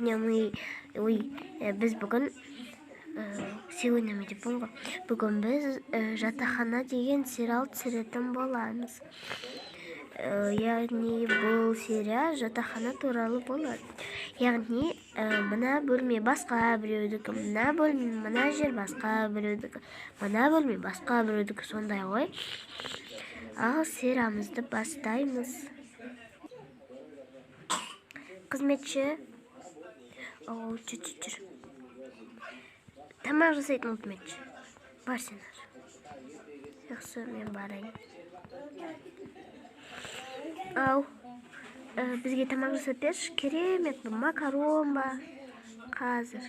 Сегодня мы, ой, біз бүгін сегодня мы деп ғой. Бүгін біз жатақхана деген сериал түсіретін боламыз. Яғни бұл сериал жатақхана туралы болады. Яғни мына бөлме басқа біреудікі, мына бөлме, мына жер басқа біреудікі, мына бөлме басқа біреудікі, сондай ғой. Ал сериалымызды бастаймыз. Қызметші. О, жүр, жүр, жүр. Тамақ жасайтын қызметші. Бар сен ар. Жақсы, мен барайын. Ау, бізге тамақ жасап берші. Керемет, бір макарон ба? Қазір.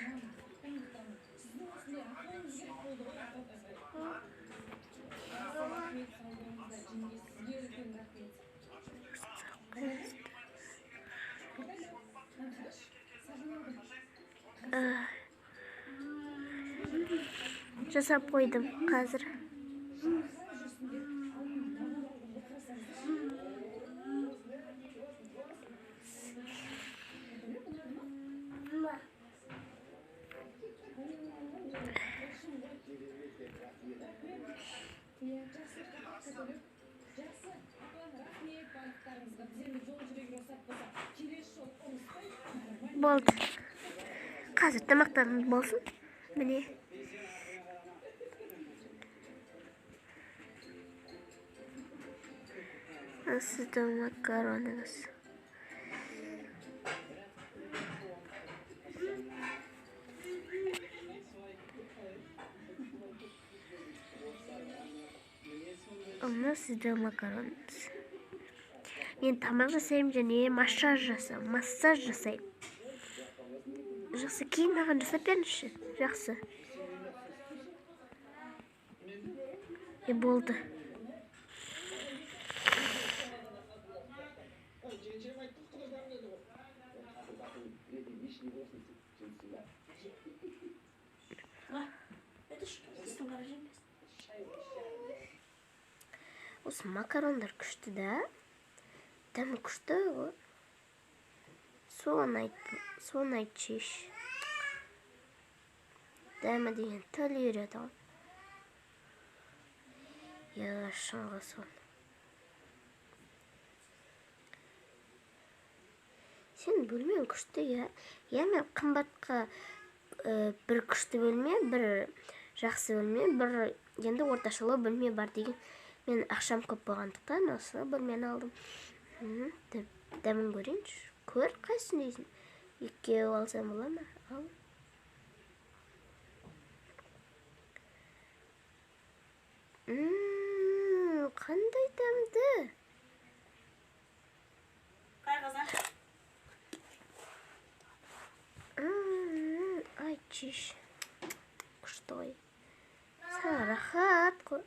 Жасап қойдым қазір. Болды. Қазір тамақтарымыз болсын. Міне. Сіздің макароныңыз. Мына сіздің макароныңыз. Мен тамақ жасаймын және массаж жасаймын. Жақсы, кейін маған жасап беріңізші. Жақсы. Болды. Осы макарондар күшті да? Дәмі күшті ғой. Соны айтшы. Дәмі деген тіл үйреді ғой. Я шынға соны. Сен бөлмең күшті, я. Я мен қымбатқа бір күшті бөлме, бір жақсы бөлме, бір енді орташалау бөлме бар деген. Мен ақшам көп болғандықтан осы бөлмені алдым. Дәмін көрейінші. Көр, қайсысын дейсің? Екеу алсам бола ма? Ал. Қандай дәмді? Қай қазан? Ай, чиш. Күшті ғой. Саған рахат қой.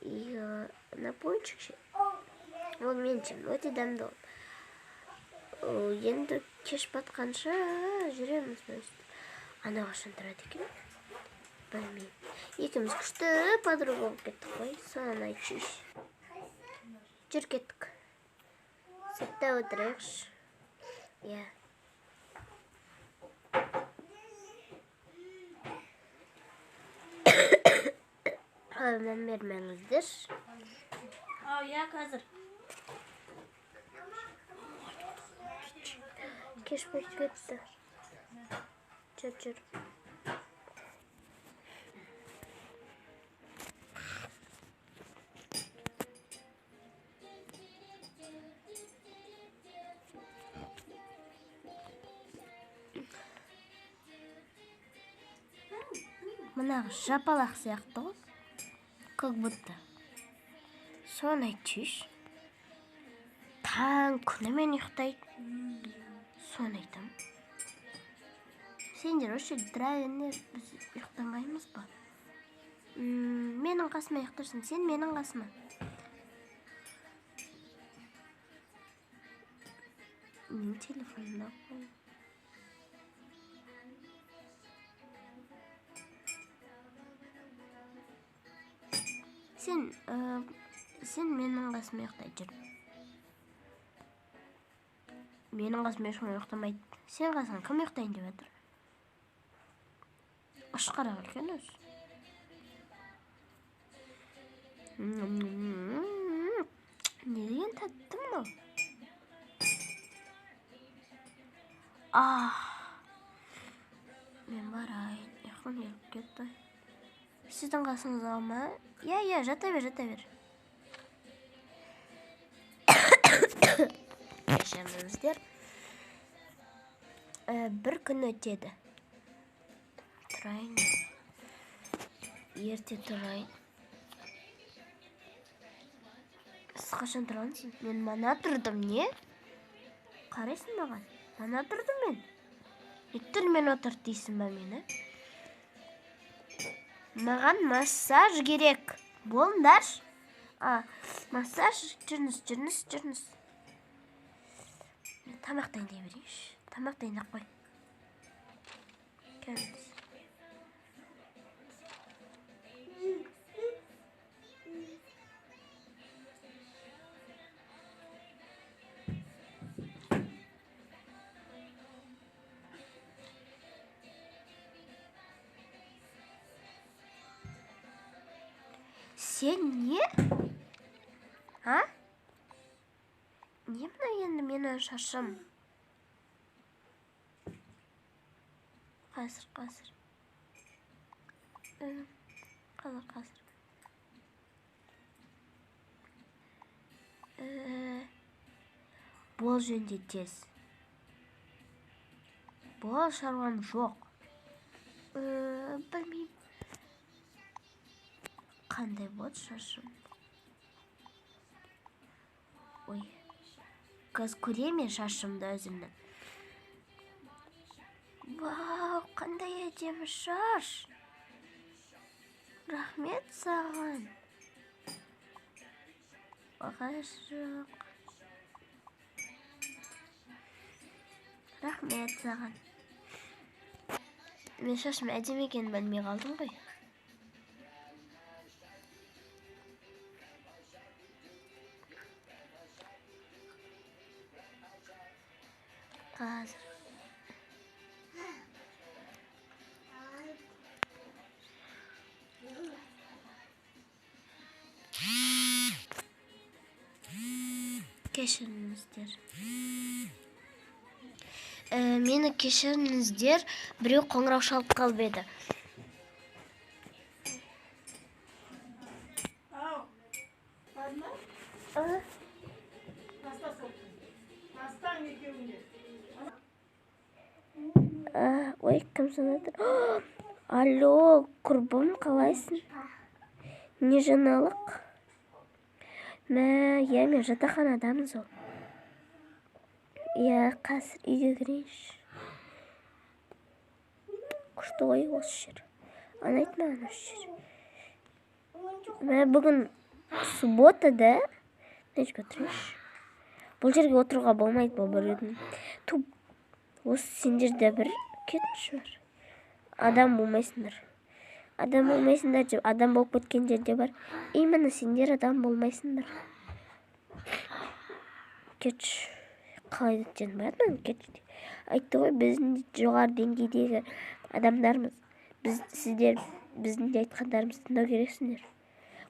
И пончик ше. Ол менше өте дәмді ол. Енді кеш батқанша жүреміз біз. Ана қашан тұрады екен? Білмеймін. Екеуміз күшті подруга болып кеттік қой. Соны айтшы. Жүр кеттік. Сәтті отырайықшы. Иә. Мән бермеңіздер. Ау, иә, қазір. Кеш болып кетті. Жүр, жүр. Мына жапалақ сияқты ғой. Как будто. Соны айтшы. Таң күнімен ұйықтайды. Соны айтам. Сендер осы жерде тұра беріңдер, біз ұйықтамаймыз ба? Менің қасыма ұйықтарсың, сен менің қасыма. Менің телефонымда қой. Сен менің қасыма ұйықтай жүр. Менің қасымда ешкім ұйықтамайды. Сен қасыңа кім ұйықтайын деп жатыр? Ұшқарақ үлкен өзі. Не деген тәтті мынау? Ах, мен барайын, ұйқым келіп кетті. Сіздің қасыңызға ма? Иә, иә, жата бер, жата бер. Кешіріңіздер. Бір күн өтеді. Тұрайын. Ерте тұрайын. Сіз қашан тұрғансыз? Мен мана тұрдым, не? Қарайсың маған? Мана тұрдым мен. Неттір мен отырды дейсің ба мені? Маған массаж керек. Болыңдаршы. А, массаж, жүріңіз, жүріңіз, жүріңіз. Мен тамақ дайындай берейінші. Тамақ дайындап қой. Келіңіз. Сен не? А? Не мына енді менің шашым? Қазір, қазір. Қазір, қазір. Бол жөнде тез. Бол, шаруам жоқ. Білмеймін. Қандай болады шашым? Ой. Қазір көремін мен шашымды өзімнің. Вау, қандай әдемі шаш. Рахмет саған. Ағашық. Рахмет саған. Мен шашым әдемі екенін білмей қалдым ғой. Қазір. Кешіріңіздер. Мені кешіріңіздер, біреу қоңырау шалып қалып еді. Ау, барды ма? Таста соқтың. Тастаң екеуің де. Ой, кім звонит? Алло, құрбым, қалайсың? Не жаңалық? Мә, иә, мен жатақханадамын сол. Иә, қазір үйге кірейінші. Күшті ғой осы жер. Ұнайды маған осы жер. Мә, бүгін суббота да? Мына жерге отырайыншы. Бұл жерге отыруға болмайды, бұл біреудің. Туп, осы сендер де бір кетінші бар. Адам болмайсыңдар. Адам болмайсыңдар деп, адам болып кеткендер де бар. Именно сендер адам болмайсыңдар. Кетші. Қалай кеткенін білмеймін, кетші. Айтты ғой, біздің жоғары деңгейдегі адамдармыз. Біз, сіздер біздің де айтқандарымызды тыңдау керексіңдер.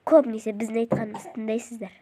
Көбінесе біздің айтқанымызды тыңдайсыздар.